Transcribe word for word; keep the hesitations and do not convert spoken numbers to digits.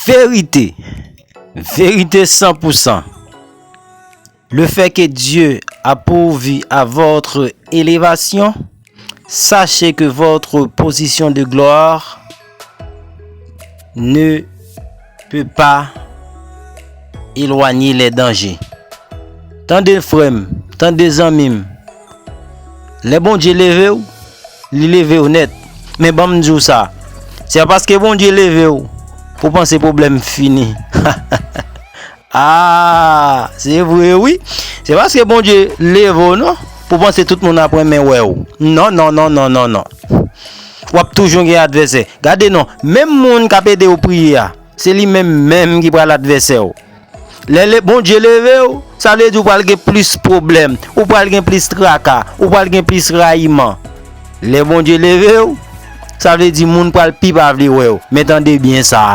Vérité, vérité cent pour cent. Le fait que Dieu a pourvu à votre élévation, sachez que votre position de gloire ne peut pas éloigner les dangers. Tande frè m, tande zanmi m. Lè Bondye leve w, li leve w nèt. Men ban m di w sa, se pa paske Bondye leve w pou w panse pwoblèm fini. Ah, se vre wi. Se paske Bondye leve w non, pou w panse tout moun ap renmen wè w. Non, non, non, non, non, non. W ap toujou gen advèsè. Gade non, menm moun k ap ede w priye a, se li menm menm ki pral advèsè w. Lè le, Bondye leve w, sa vle di w pral gen plis pwoblèm, ou pral gen plis traka, ou pral gen plis rayiman. Lè Bondye leve w, sa vle di moun pral pi pa vle wè w. Men tande byen sa.